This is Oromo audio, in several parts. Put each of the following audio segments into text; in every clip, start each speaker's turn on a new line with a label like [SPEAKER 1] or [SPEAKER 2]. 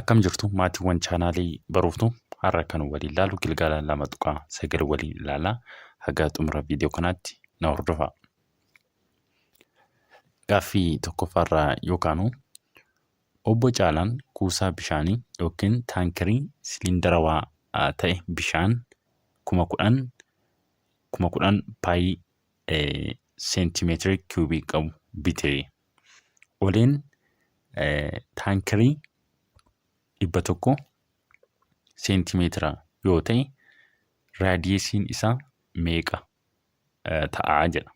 [SPEAKER 1] Akkam jirtu maatiiwwan chaanaalii baruuftuu har'a kan waliin ilaalu gilgaala 2.9 waliin ilaalaa haga xumura viidiyoo kanaatti na hordofaa. Gaaffii tokkoffaarraa yoo kaanu obbo Caalaan kuusaa bishaanii yookiin taankirii siliindarawaa ta'e bishaan 10,000 10,000 paayii seentimeetira kiubii qabu bite. Oleen taankirii 100 seentimeetira yoo ta'e raadiyeesiin isaa meeqa ta'a jedha.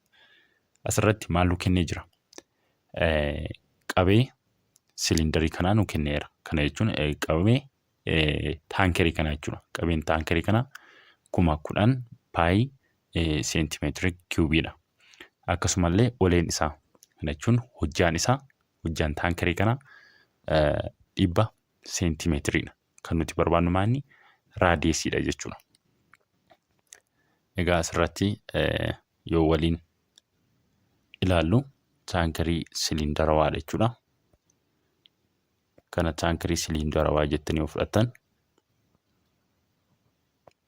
[SPEAKER 1] Asirratti maal nu kennee jira? Qabee siliindarii kanaa nu kenneera. Kana jechuun qabee taankirii kanaa jechuudha. Qabeen taankirii kanaa 10,000 paayii seentimeetira kiubiidha. Akkasumallee oleen isaa kana jechuun hojjaan isaa hojjaan taankirii kanaa 100 seentimeetiriidha. Kan nuti barbaannu maanni raadiyeesiidha jechuudha. Egaa asirratti yoo waliin ilaallu taankirii siliindarawaadha jechuudha. Kana taankirii siliindarawaa jettanii yoo fudhattan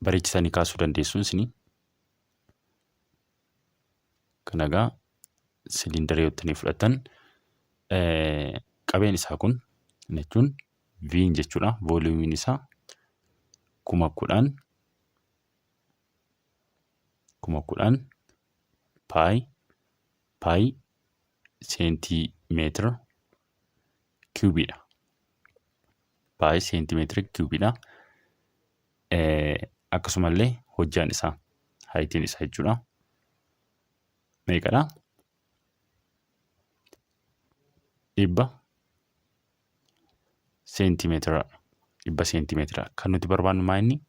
[SPEAKER 1] bareechisanii kaasuu dandeessu isinii. Kana egaa siliindarii yoo jettanii fudhattan qabeen isaa kun jechuun V'n jechuudha. Vooliyuumiin isaa 10,000 10,000 paayi paayi seentiimeetira kiubiidha. Paayi seentiimeetira kiubiidha. Akkasumallee hojjaan isaa haayitiin isaa jechuudha. Meeqadha? 100 seentiimeetira. 100 seentiimeetira. Kan nuti barbaannu maa inni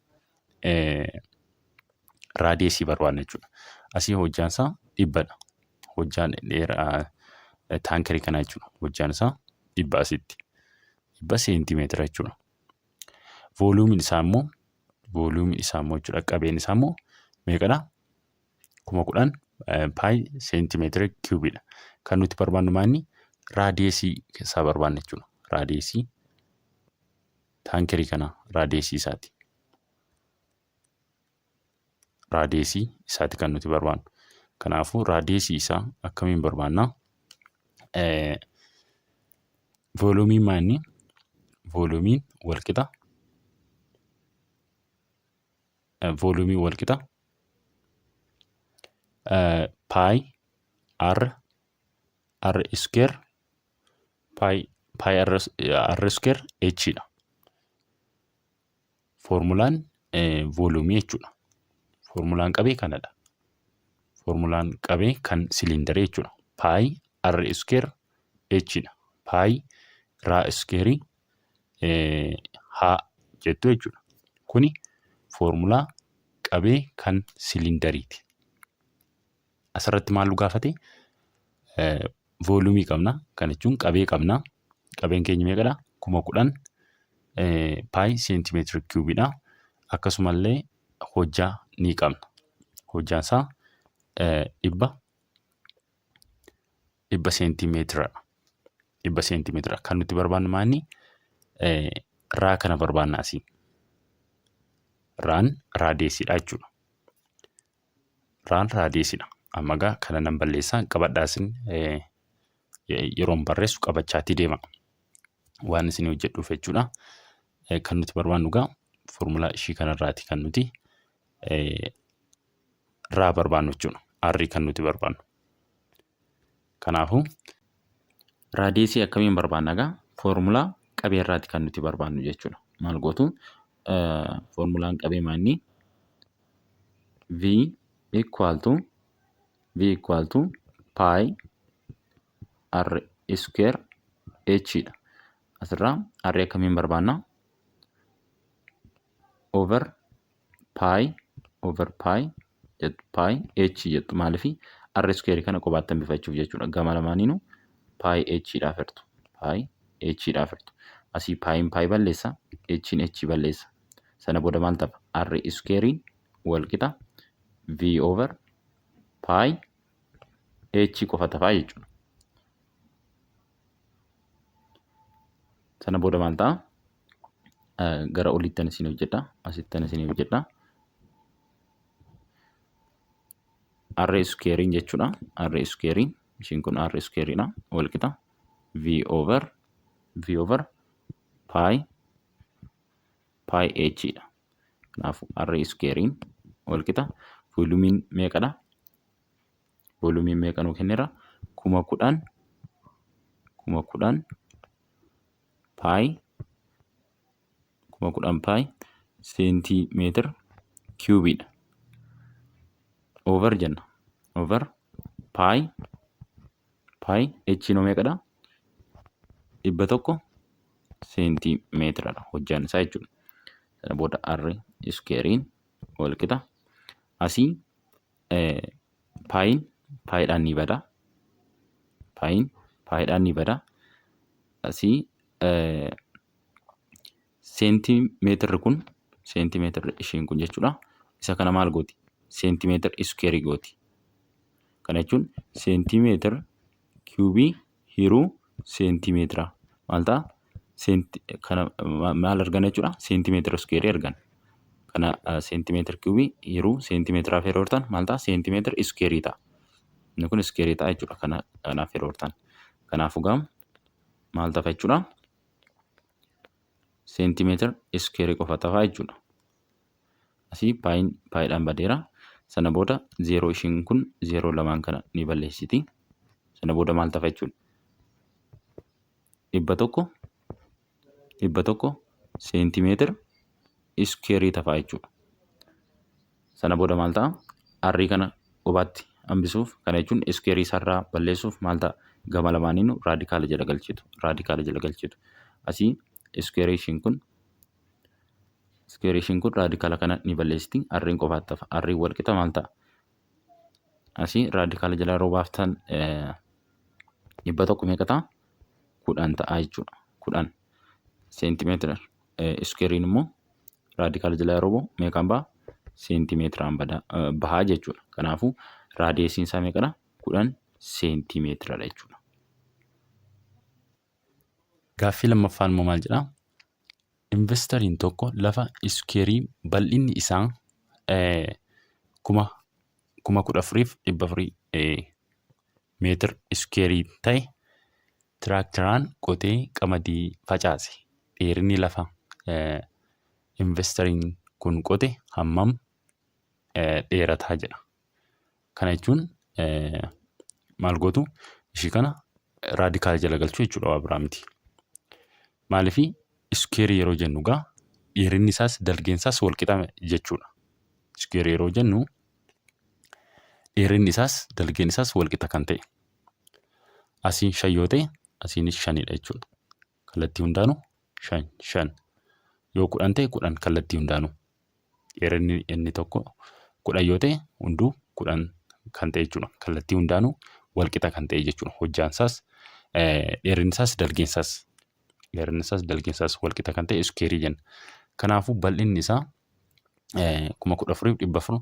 [SPEAKER 1] raadiyeesii barbaanna jechuudha. Asii hojjaan isaa dhibbadha. Hojjaan dheeraa taankarii kanaa jechuudha. Hojjaan isaa 100 asitti. 100 seentiimeetira jechuudha. Vooliyuumiin isaa immoo vooliyuumiin isaa immoo jechuudha qabeen isaa immoo meeqadha? 10,000 paayi seentimeetira kiubiidha. Kan nuti barbaannu maanni raadiyeesii isaa barbaanna jechuudha. Raadiyeesii taankirii kanaa raadiyeesii isaati. Raadiyeesii isaati kan nuti barbaannu. Kanaafuu raadiyeesii isaa akkamiin barbaanna? Vooliyuumiin maanni? Vooliyuumiin walqixa vooliyuumii walqixa paayi r r square paayi paayi r r square h dha. Foormulaan vooliyuumii jechuudha. Foormulaan qabee kanadha. Foormulaan qabee kan siliindarii jechuudha. Paayi r square h dha. Paayi raa iskeerii haa jettu jechuudha. Kuni foormulaa qabee kan siliindariiti. Asirratti maal nu gaafate? Voolumii qabna. Kana jechuun qabee qabna. Qabeen keenya meeqadha? 10,000 paayi seentimeetira kiubiidha. Akkasumallee hojjaa ni qabna. Hojjaan isaa 100 seentimeetiradha. 100 seentimeetira. Kan nuti barbaannu maanni raa kana barbaanna asii. Raan raadeesiidha jechuudha. Raan raadeesiidha. Amma egaa kana nan balleessaa qabadhaa isin yeroon barreessu qabachaatii deema. Waan isin hojjedhuuf jechuudha. Kan nuti barbaannu egaa foormulaa ishii kanarraati kan nuti raa barbaannu jechuudha. Arrii kan nuti barbaannu. Kanaafuu raadiyeesii akkamiin barbaanna egaa foormulaa qabee irraati kan nuti barbaannu jechuudha. Maal gootu foormulaan qabee maanni V equal to V equal to pi R square H dha. Asirraa R akkamiin barbaanna? Over pi over pi jettu pi h jettu maaliif r square kana qobaatti hambifachuuf jechuudha. Gama lamaaniinuu pi h dhaaf hirtu. Pi h dhaaf hirtu. Asii piin pi balleessa, h'n h balleessa. Sana booda maal ta'a? R square'n wal qixa v over pi h qofa tafaa jechuudha. Sana booda maal ta'a? Gara oliittan isin hojjedha. Asittan isin hojjedha. R squarein jechuudha. R squarein ishiin kun R squareidha. Wal qixa V over V over pi pi h dha. Kanaafuu R squarein wal qixa volumiin meeqadha? Volumiin meeqa nuu kenneera? 10,000 10,000 pi 10,000 pi seentimeetira kiubiidha. Over jenna. Over pi pi h noo meeqadha? 100 seentimeetiradha hojjaan isaa jechuudha. Sana booda R squarein wal qixa. Asii paayiin paayiidhaan ni bada. Paayiin paayiidhaan ni bada. Asii seentimeetirri kun seentimeetirri ishiin kun jechuudha. Isa kana maal gooti? Seentimeetira iskuweerii gooti. Kana jechuun seentimeetira kiubii hiruu seentimeetira maal ta'a? Kana maal arganna jechuudha? Seentimeetira iskuweerii arganna. Kana seentimeetira kiubii hiruu seentimeetiraaf yeroo hirtan maal ta'a? Seentimeetira iskuweerii ta'a. Inni kun iskuweerii ta'a jechuudha. Kana kanaaf yeroo hirtan. Kanaafuu gaam maal ta'a jechuudha? Seentimeetira iskuweerii qofa ta'a jechuudha. Asii paayiin paayiidhaan badeera. Sana booda zeeroo ishiin kun zeeroo lamaan kana ni balleessiti. Sana booda maal ta'a jechuudha? 100 100 seentimeetira iskuweerii ta'a jechuudha. Sana booda maal ta'a? Arrii kana qobaatti hambisuuf kana jechuun iskuweerii isaarraa balleessuuf maal ta'a? Gama lamaaniinuu raadikaala jala galchitu. Raadikaala jala galchitu. Asii iskuweerii ishiin kun iskuweerii ishiin kun raadikaala kana ni balleessiti. Arriin qofaatti hafa. Arriin wal qixa maal ta'a? Asii raadikaala jala yeroo baaftan 100 meeqa ta'a? 10 ta'a jechuudha. 10 seentimeetira. Iskuweeriin immoo raadikaala jala yeroo bahu meeqaan baha? Seentimeetiraan bahaa jechuudha. Kanaafuu raadiyeesiin isaa meeqadha? 10 seentimeetiradha jechuudha. Gaaffii lammaffaan immoo maal jedhaa? Investariin tokko lafa iskuweerii bal'inni isaa 14,400 meetir iskuweerii ta'e tiraakteraan qotee qamadii facaase. Dheerinni lafa investariin kun qote hammam dheerataa jedha. Kana jechuun maal gootu? Ishii kana raadikaala jala galchuu jechuudha, waa biraa miti. Maaliif iskuweerii yeroo jennu gaa dheerinni isaas dalgeen isaas wal qixa jechuudha. Iskuweerii yeroo jennu dheerinni isaas dalgeen isaas wal qixa kan ta'e. Asiin shan yoo ta'e asiinis shanidha jechuudha. Kallattii hundaanuu shan shan. Yoo 10 ta'e 10 kallattii hundaanuu. Dheerinni inni tokko 10 yoo ta'e hunduu 10 kan ta'e jechuudha. Kallattii hundaanuu wal qixa kan ta'e jechuudha. Hojjaan isaas dheerinni isaas dalgeen isaas dheerinni isaas dalgeen isaas wal qixa kan ta'e iskuweerii jenna. Kanaafuu bal'inni isaa 14,400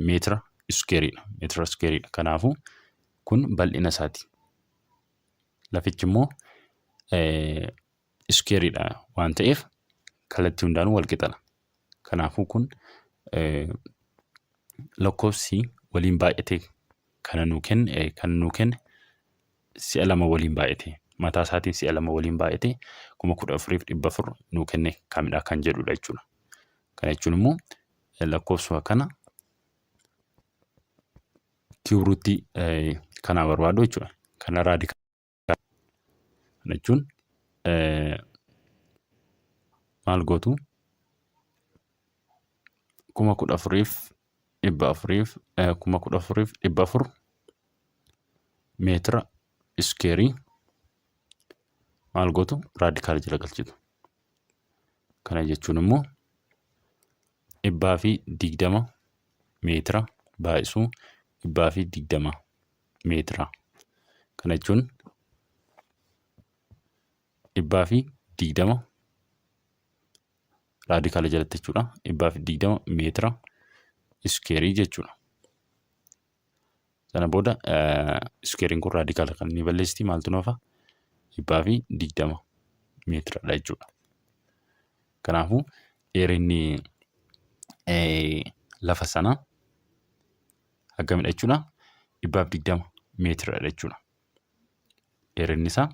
[SPEAKER 1] meetira iskuweeriidha. Meetira iskuweeriidha. Kanaafuu kun bal'ina isaati. Lafichi immoo iskuweeriidha waan ta'eef kallattii hundaanuu wal qixadha. Kanaafuu kun lakkoofsi waliin baay'atee kana nuu kenne kan nuu kenne si'a lama waliin baay'ate mataa isaatiin si'a lama waliin baay'ate 14,400 nuu kenne kamidha kan jedhudha jechuudha. Kana jechuun immoo lakkoofsuma kana kiwuruutti kanaa barbaadu jechuudha. Kana raadikaala kana jechuun maal gootu? 14,400f 14,400 meetira iskeerii maal gootu? Raadikaala jala galchitu. Kana jechuun immoo 120 meetira baay'isuu 120 meetira. Kana jechuun 120 raadikaala jalatti jechuudha. 120 meetira iskeerii jechuudha. Sana booda iskeeriin kun raadikaala kan inni balleessiti maaltu nu hafa? 120 meetiradha jechuudha. Kanaafuu dheerinni lafa sanaa hagamidha jechuudha? 120 meetiradha jechuudha. Dheerinni isaa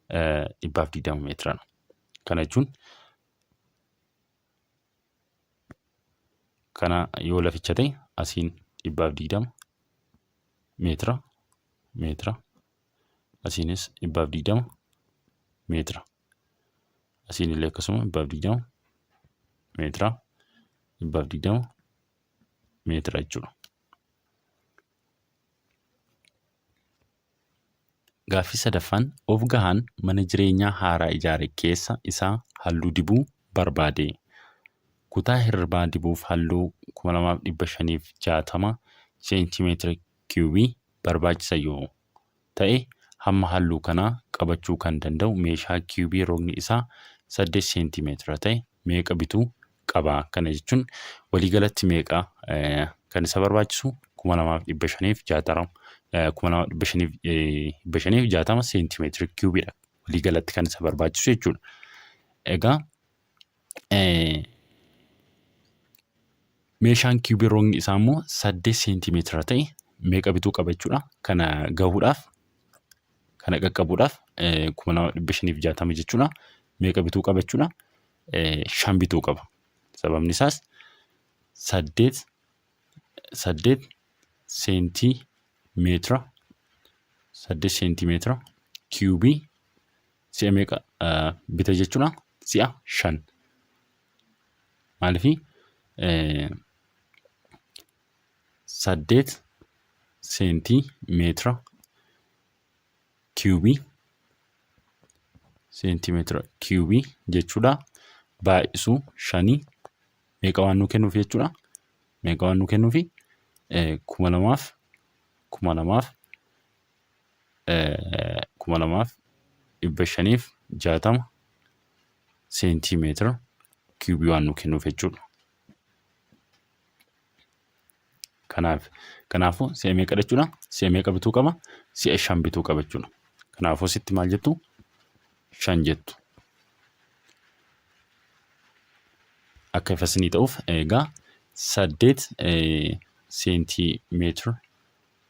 [SPEAKER 1] 120 meetiradha. Kana jechuun kana yoo laficha ta'e asiin 120 meetira meetira asiinis 120 meetira asiin illee akkasuma 120 meetira 120 meetira jechuudha. Gaaffii sadaffaan of gahaan mana jireenyaa haaraa ijaare keessa isaa halluu dibuu barbaade. Kutaa hirribaa dibuuf halluu 2560 seentimeetira kiiyubii barbaachisa yoo ta'e hamma halluu kanaa qabachuu kan danda'u meeshaa kiiyubii rogni isaa 8 seentimeetira ta'e meeqa bituu qaba? Kana jechuun waliigalatti meeqa kan isa barbaachisu 2560 2560 seentimeetira kiiyubiidha. Waliigalatti kan isa barbaachisu jechuudha. Egaa meeshaan kiiyubii rogni isaa immoo 8 seentimeetira ta'e meeqa bituu qaba jechuudha. Kana gahuudhaaf kana qaqqabuudhaaf 2560 jechuudha. Meeqa bituu qaba jechuudha? 5 bituu qaba. Sababni isaas 8 8 seentii meetira 8 seentimeetira kiiyubii si'a meeqa bita jechuudha? Si'a 5. Maaliif 8 seentii meetira kiiyubii seentimeetira kiiyubii jechuudha. Baay'isuu shanii meeqa waan nuu kennuuf jechuudha. Meeqa waan nuu kennuufi 2000 2000 2560 seentimeetira kiiyubii waan nuu kennuuf jechuudha. Kanaaf kanaafuu si'a meeqa jechuudha? Si'a meeqa bituu qaba? Si'a shan bituu qaba jechuudha. Kanaafuu asitti maal jettu? Shan jettu. Akka ifa isinii ta'uuf egaa 8 seentimeetira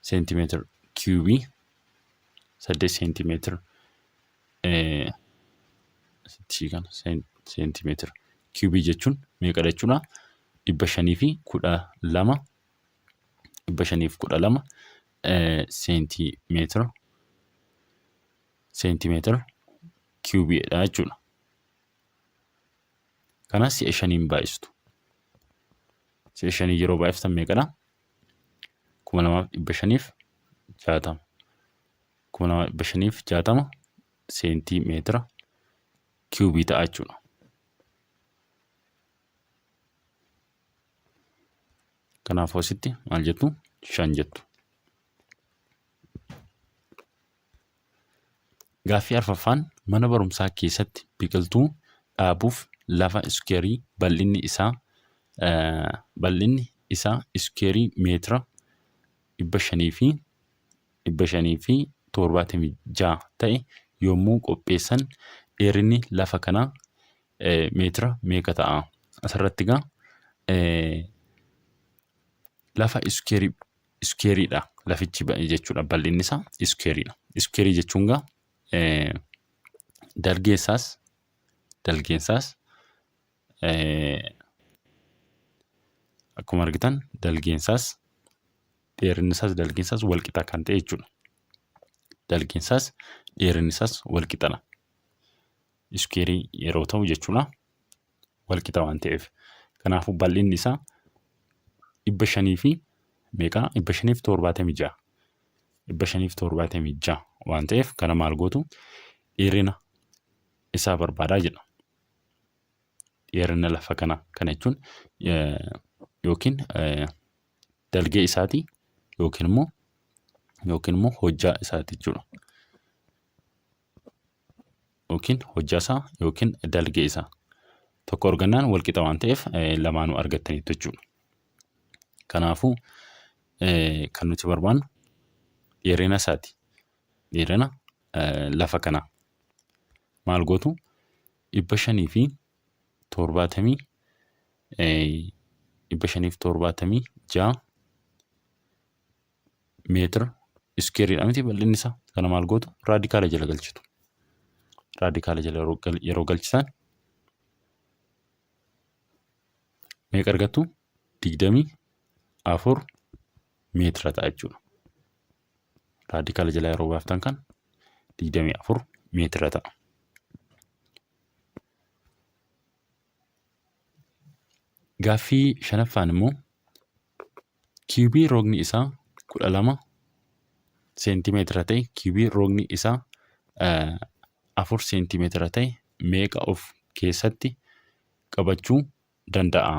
[SPEAKER 1] seentimeetira kiiyubii 8 seentimeetira asitti kana seentimeetira kiiyubii jechuun meeqadha jechuudha? 512 512 seentimeetira seentimeetira kiiyubiidha jechuudha. Kana si'a shaniin baay'istu. Si'a shanii yeroo baay'iftan meeqadha? 2560. 2560 seentimeetira kiiyubii ta'a jechuudha. Kanaafuu asitti maal jettu? Shan jettu. Gaaffii arfaffaan mana barumsaa keessatti biqiltuu dhaabuuf lafa iskuweerii bal'inni isaa bal'inni isaa iskuweerii meetira 500 fi 576 ta'e yommuu qopheessan dheerinni lafa kanaa meetira meeqa ta'a? Asirratti egaa lafa iskuweeriidha lafichi jechuudha bal'inni isaa iskuweeriidha. Iskuweerii jechuun egaa dalgeen isaas dalgeen isaas akkuma argitan dalgeen isaas dheerinni isaas dalgeen isaas wal qixa kan ta'e jechuudha. Dalgeen isaas dheerinni isaas wal qixadha. Iskuweerii yeroo ta'u jechuudha. Wal qixa waan ta'eef. Kanaafuu bal'inni isaa 500 fi meeqa? 576. 576 waan ta'eef kana maal gootu? Dheerina isaa barbaadaa jedha. Dheerina lafa kanaa kana jechuun yookiin dalgee isaati yookiin immoo hojjaa isaati jechuudha. Yookiin hojjaa isaa yookiin dalgee isaa. Tokko argannaan wal qixa waan ta'eef lamaanuu argattaniittu jechuudha. Kanaafuu kan nuti barbaannu dheerina isaati. Dheerina lafa kanaa. Maal gootu? torbaatamii 576 meetira iskeeriidha miti bal'inni isaa. Kana maal gootu? Raadikaala jala galchitu. Raadikaala jala yeroo galchitan meeqa argattu? 24 meetira ta'a jechuudha. Raadikaala jala yeroo baaftan kan 24 meetira ta'a. Gaaffii shanaffaan immoo kiibii rogni isaa 12 seentimeetira ta'e kiibii rogni isaa 4 seentimeetira ta'e meeqa of keessatti qabachuu danda'a?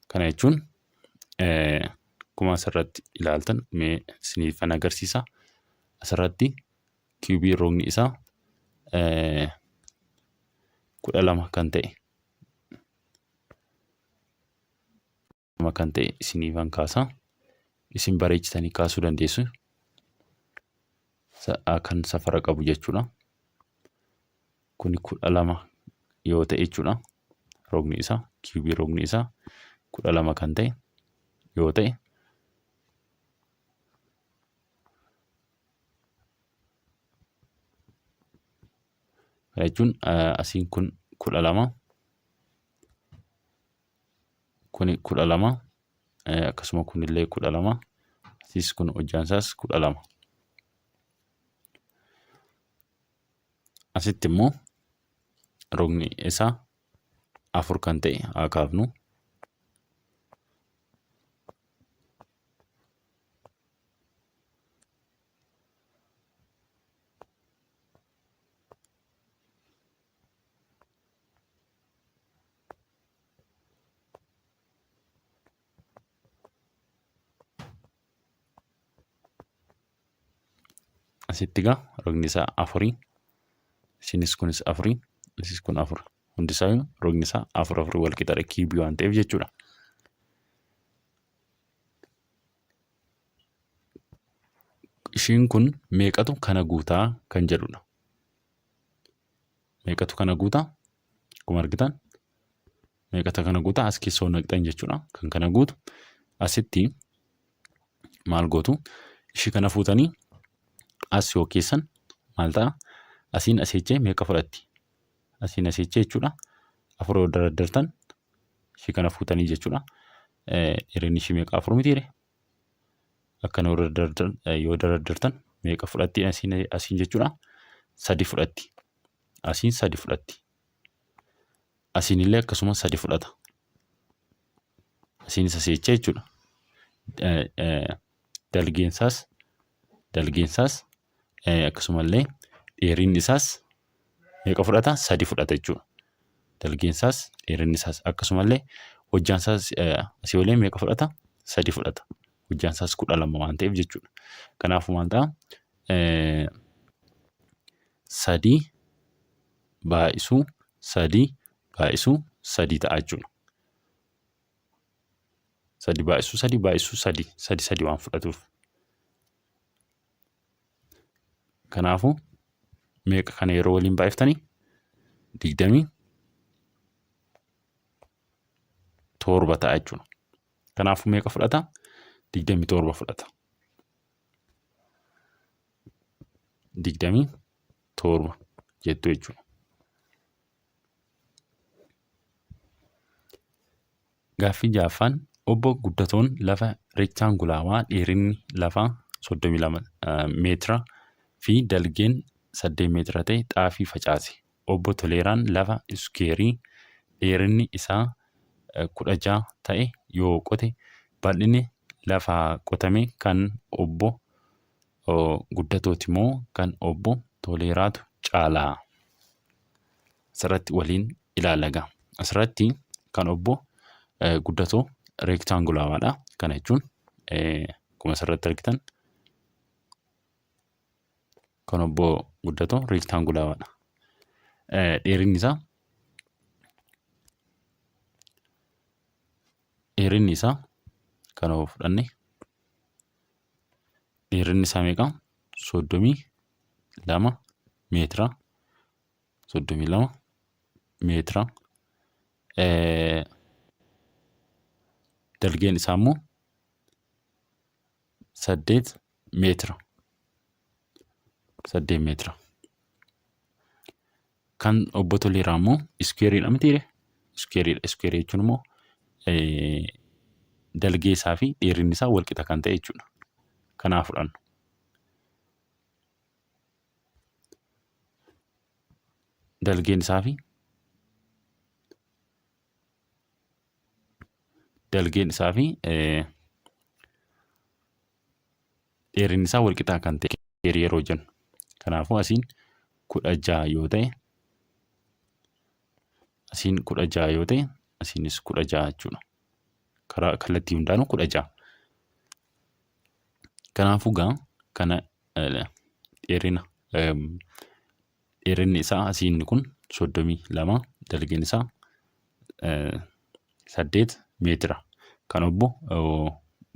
[SPEAKER 1] Kana jechuun akkuma asirratti ilaaltan mee isiniifan agarsiisa. Asirratti kiibii rogni isaa 12 kan ta'e isiniifan kaasa. Isin bareechitanii kaasuu dandeessu. Kan safara qabu jechuudha. Kuni 12 yoo ta'e jechuudha. Rogni isaa kiibii rogni isaa 12 kan ta'e yoo ta'e kana jechuun asiin kun 12 kuni 12 akkasuma kunillee 12 asiis kun hojjaan isaas 12. Asitti immoo rogni isaa 4 kan ta'e haa kaafnu. Asitti egaa rogni isaa afurii. Isinis kunis afurii. Isis kun afur. Hundi isaa rogni isaa afur afurii wal qixadha kiibii waan ta'eef jechuudha. Ishiin kun meeqatu kana guutaa kan jedhudha. Meeqatu kana guutaa? Akkuma argitan meeqatu kana guutaa as keessa naqxan jechuudha. Kan kana guutu asitti maal gootu? Ishii kana fuutanii as yoo keessan maal ta'a? Asiin asiichee meeqa fudhatti? Asiin asiichee jechuudha. Afur yoo daraddartan ishii kana fuutanii jechuudha. Dheerinni ishii meeqa? Afur mitiire? Akkana yoo daraddartan meeqa fudhatti asiin jechuudha? Sadi fudhatti. Asiin sadi fudhatti. Asiin illee akkasuma sadi fudhata. Asiinis asii jecha jechuudha. Dalgeensaas akkasumallee dheerinni isaas meeqa fudhata? Sadi fudhata jechuudha. Dalgeensaas dheerinni isaas akkasumallee hojjaan isaas asii olee meeqa fudhata? Sadi fudhata. Hojjaan isaas 12 waan ta'eef jechuudha. Kanaafuu maal ta'a? Sadii baay'isuu sadii baay'isuu sadii ta'a jechuudha. Sadi baay'isuu sadii baay'isuu sadii sadi sadi waan fudhatuuf. Kanaafuu meeqa kana yeroo waliin baay'iftanii 27 ta'a jechuudha. Kanaafuu meeqa fudhata? 27 fudhata. 27 jettu jechuudha. Gaaffii ja'affaan Obbo Guddatoon lafa reektaangulaawaa dheerinni lafaa 32 meetira fi dalgeen 8 meetira ta'e xaafii facaase. Obbo Toleeraan lafa iskuweerii dheerinni isaa 16 ta'e yoo qote bal'inni lafa qotame kan Obbo Guddatooti moo kan Obbo Toleeraatu caalaa? Asirratti waliin ilaalla egaa. Asirratti kan obbo Guddatoo reektaangulaawaadha. Kana jechuun akkuma asirratti argitan kan obbo Guddatoo reektaangulaawaadha. Dheerinni isaa dheerinni isaa kan yoo fudhanne dheerinni isaa meeqa? 32 meetira 32 meetira. Dalgeen isaa immoo 8 meetira. 8 meetira. Kan obbo Toleeraa immoo iskuweeriidha mitiire? Iskuweeriidha. Iskuweerii jechuun immoo dalgee isaa fi dheerinni isaa wal qixa kan ta'e jechuudha. Kanaa fudhannu. Dalgeen isaa fi dalgeen isaa fi dheerinni isaa wal qixaa kan ta'e yeroo jennu. Kanaafuu asiin 16 yoo ta'e asiin 16 yoo ta'e asiinis 16 jechuudha. Karaa kallattii hundaanuu 16. Kanaafuu gaa kana dheerina dheerinni isaa asiin kun 32 dalgeen isaa 8 meetira kan obbo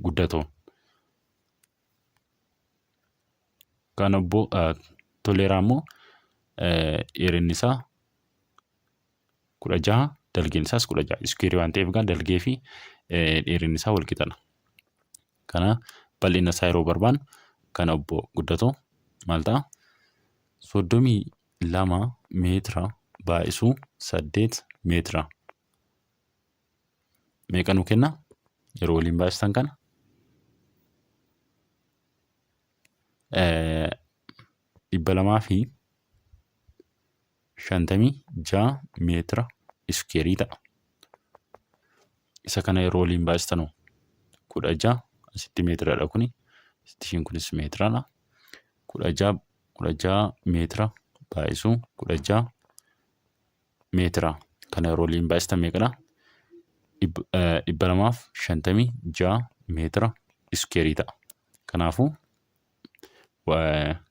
[SPEAKER 1] Guddatoon. Kan obbo Toleeraa immoo dheerinni isaa 16 dalgeen isaas 16 iskuweerii waan ta'eef egaa dalgee fi dheerinni isaa wal qixadha. Kana bal'ina isaa yeroo barbaannu kan obbo Guddatoo maal ta'a? 32 meetira baay'isuu 8 meetira. Meeqa nuu kenna? Yeroo waliin baay'istan kana 256 meetira iskuweerii ta'a. Isa kana yeroo waliin baay'istanu 16 asitti meetiradha kuni. Asitti ishiin kunis meetiradha. 16 16 meetira baay'isuu 16 meetira. Kana yeroo waliin baay'istan meeqadha? 256 meetira iskuweerii ta'a. Kanaafuu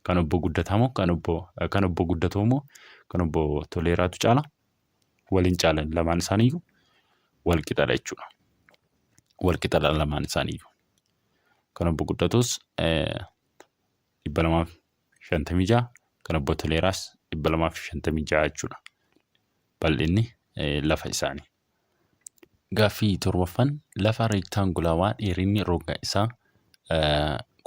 [SPEAKER 1] kan obbo Guddataa moo kan obbo kan obbo Guddatoo moo kan obbo Toleeraatu caala? Wal hin caalan lamaan isaaniiyyuu wal qixadha jechuudha. Wal qixadha lamaan isaaniiyyuu. Kan obbo Guddatoos 256 kan obbo Toleeraas 256 jechuudha. Bal'inni lafa isaanii. Gaaffii torbaffaan lafa reektaangulawaa dheerinni roga isaa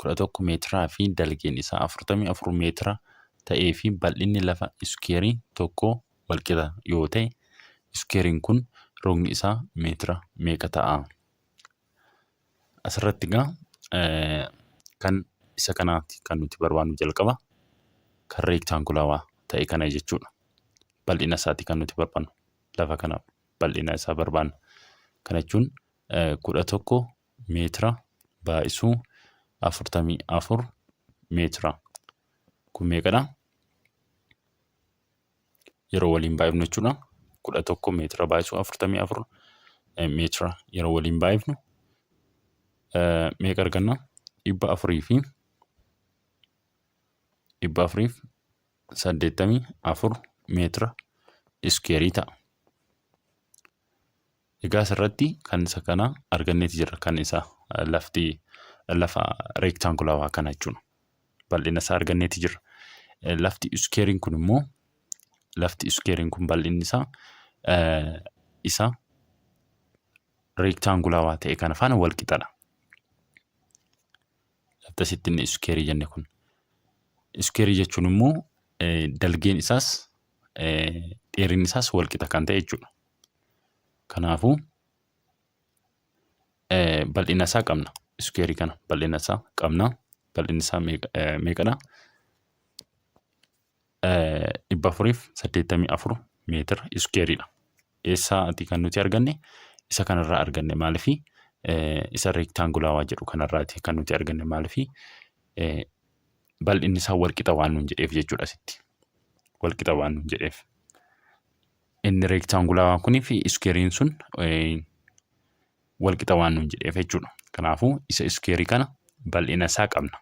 [SPEAKER 1] 11 meetiraa fi dalgeen isaa 44 meetira ta'ee fi bal'inni lafa iskuweerii tokkoo walqixa yoo ta'e iskuweeriin kun rogni isaa meetira meeqa ta'a? Asirratti egaa kan isa kanaati kan nuti barbaannu jalqaba kan reektaangulawaa ta'e kana jechuudha. Bal'ina isaati kan nuti barbaannu. Lafa kana bal'ina isaa barbaanna. Kana jechuun 11 meetira baay'isuu 44 meetira. Kun meeqadha? Yeroo waliin baay'ifnu jechuudha. 11 meetira baay'isuu 44 meetira yeroo waliin baay'ifnu meeqa arganna? Dhibba afurii fi 484 meetira iskuweerii ta'a. Egaa asirratti kan isa kana arganneeti jirra. Kan isa lafti lafa reektaangulawaa kana jechuudha. Bal'ina isaa arganneeti jirra. Lafti iskuweeriin kun immoo lafti iskuweeriin kun bal'inni isaa isa reektaangulawaa ta'e kana faana wal qixadha. Lafti asitti inni iskuweerii jenne kun. Iskuweerii jechuun immoo dalgeen isaas dheerinni isaas wal qixa kan ta'e jechuudha. Kanaafuu bal'ina isaa qabna. Iskuweerii kana bal'ina isaa qabna. Bal'inni isaa meeqadha? 484 meetira iskuweeriidha. Eessaa ati kan nuti arganne? Isa kanarraa arganne maaliifi isa reektaangulaawaa jedhu kanarraati kan nuti arganne maaliifi bal'inni isaa walqixa waan nuun jedheef jechuudha asitti. Walqixa waan nuun jedheef. Inni reektaangulaawaa kunii fi iskuweeriin sun walqixa waan nuun jedheef jechuudha. Kanaafuu isa iskuweerii kana bal'ina isaa qabna.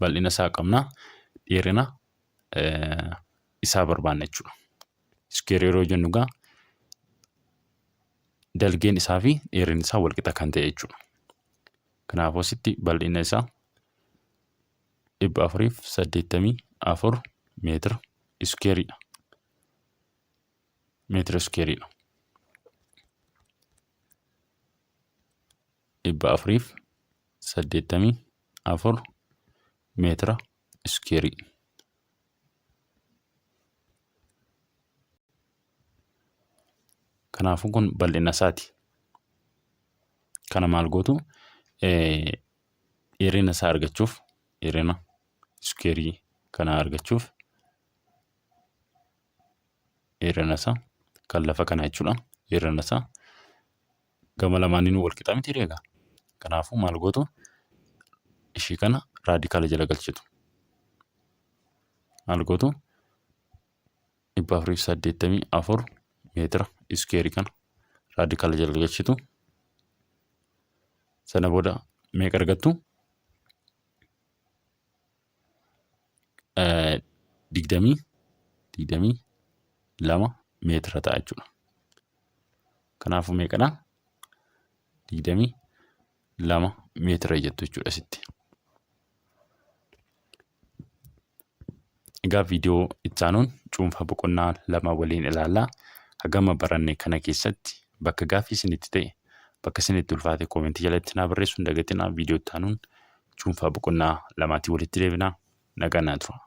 [SPEAKER 1] Bal'ina isaa qabna. Dheerina isaa barbaanna jechuudha. Iskuweerii yeroo jennu egaa dalgeen isaa fi dheerinni isaa walqixa kan ta'e jechuudha. Kanaafuu asitti bal'ina isaa 484 meetira iskuweeriidha. meetira iskuweeriidha. 484 meetira iskuweerii. Kanaafuu kun bal'ina isaati. Kana maal gootu dheerina isaa argachuuf dheerina iskuweerii kanaa argachuuf dheerina isaa kan lafa kanaa jechuudha. Dheerina isaa gama lamaaniinuu wal qixa miti egaa. Kanaafuu maal gootu ishii kana raadikaala jala galchitu. Maal gootu 484 meetira iskuweerii kana raadikaala jala galchitu. Sana booda meeqa argattu? Digdamii 22 meetira ta'a jechuudha. Kanaafuu meeqadha? 22 meetira jettu jechuudha asitti. Egaa viidiyoo itti aanuun cuunfaa boqonnaa 2 waliin ilaalla. Hagama baranne kana keessatti bakka gaaffii isinitti ta'e bakka isinitti ulfaate koomentii jalatti naa barreessuu hin dagatinaa. Viidiyoo itti aanuun cuunfaa boqonnaa lamaatiin walitti deebina. Nagaan naa tura.